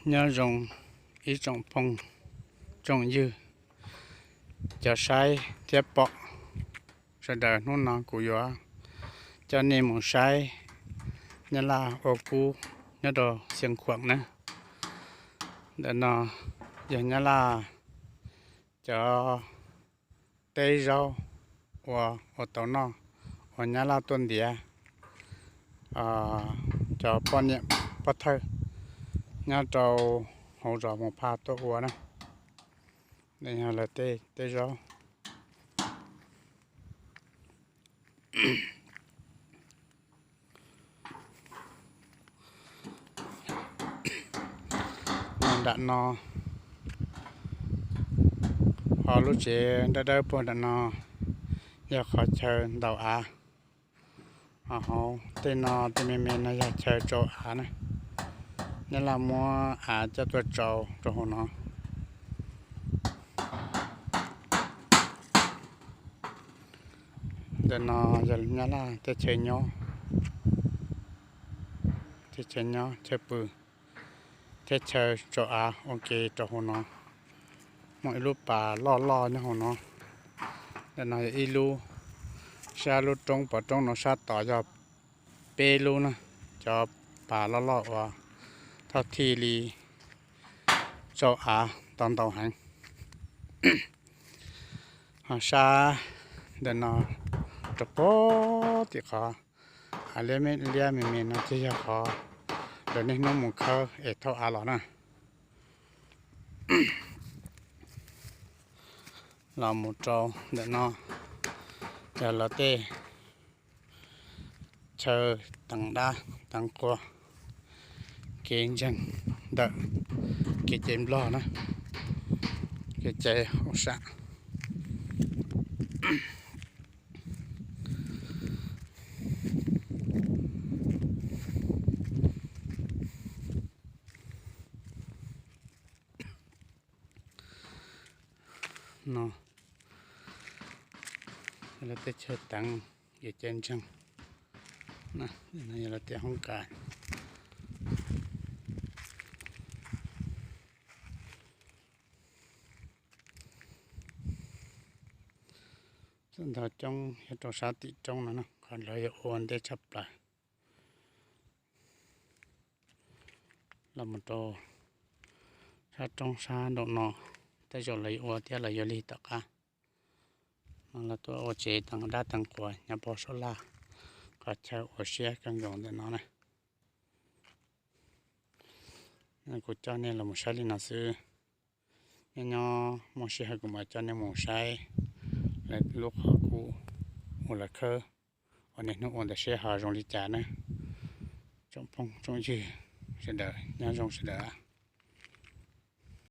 Nyob zoo ib tsoom phooj tsoom ywg, cov saib thiab pom sawv daws, hnub no kuv yuav coj nej mus saib Nyab Laj ua kub nyob rau Xeev Khuam na. Ntawm no yog Nyab Laj cov teb zaub uas ua tau noj, uas Nyab Laj tuaj ntiav cov poj niam pov thawj nyob rau hauv zos Mus Phaj tuaj ua na. Yog lawv tej teb zaub. Nram no, ho lub tsev dawb dawb puag nram no yog qhov chaw ntaus av. Ho hauv tej no tej me me no yog chaw tsau av na. Nyab Laj muab av coj tuaj tsau rau hauv no. Ntawm no yog Nyab Laj teb chaws nyob, teb chaws nyob chaw pw thiab chaw tsau av ua ke rau hauv no. Muaj ib lub pas loj loj nyob hauv no. Ntawm no yog ib lub, sab lub roob pov roob no sab tod yog peb lub na, cov pas loj loj uas thoj thij li tsau av tau ntau heev. Ho sab ntawm no rau puag tim qhov av liab liab me me no ces yog qhov lawv niaj hnub mus khawb es thauj av los na. Los mus rau ntawm no yog lawv tej chaw teev dab teev quas, kev ntseeg ntawm kev cai Nplog na, kev cai hauj sam. No yog lawv tej chaw teev kev cai ntseeg, no yog lawv tej hoob kas. Txawm ntau coob yog rau sab tim roob no, qhov lawv yuav ua ntej tshaj plaws. Los mus rau sab roob sab nraum no, tej zaum lawv yuav ua thiab los yuav lig tom qab. No lawv tuaj ua tsev teev dab teev quas nyob pem saum laj, qhov chaw ua siab kawg nkaus ntawm no na. Kuv coj nej los mus saib li no xwb. Nyob nyob muaj sij hawm kuv mam coj nej mus saib lawv lub qhov kub uas lawv khawb uas niaj hnub ua ntawd seb ho zoo li cas na. Tsoom phooj tsoom ywg sawv daws, nyob zoo sawv daws.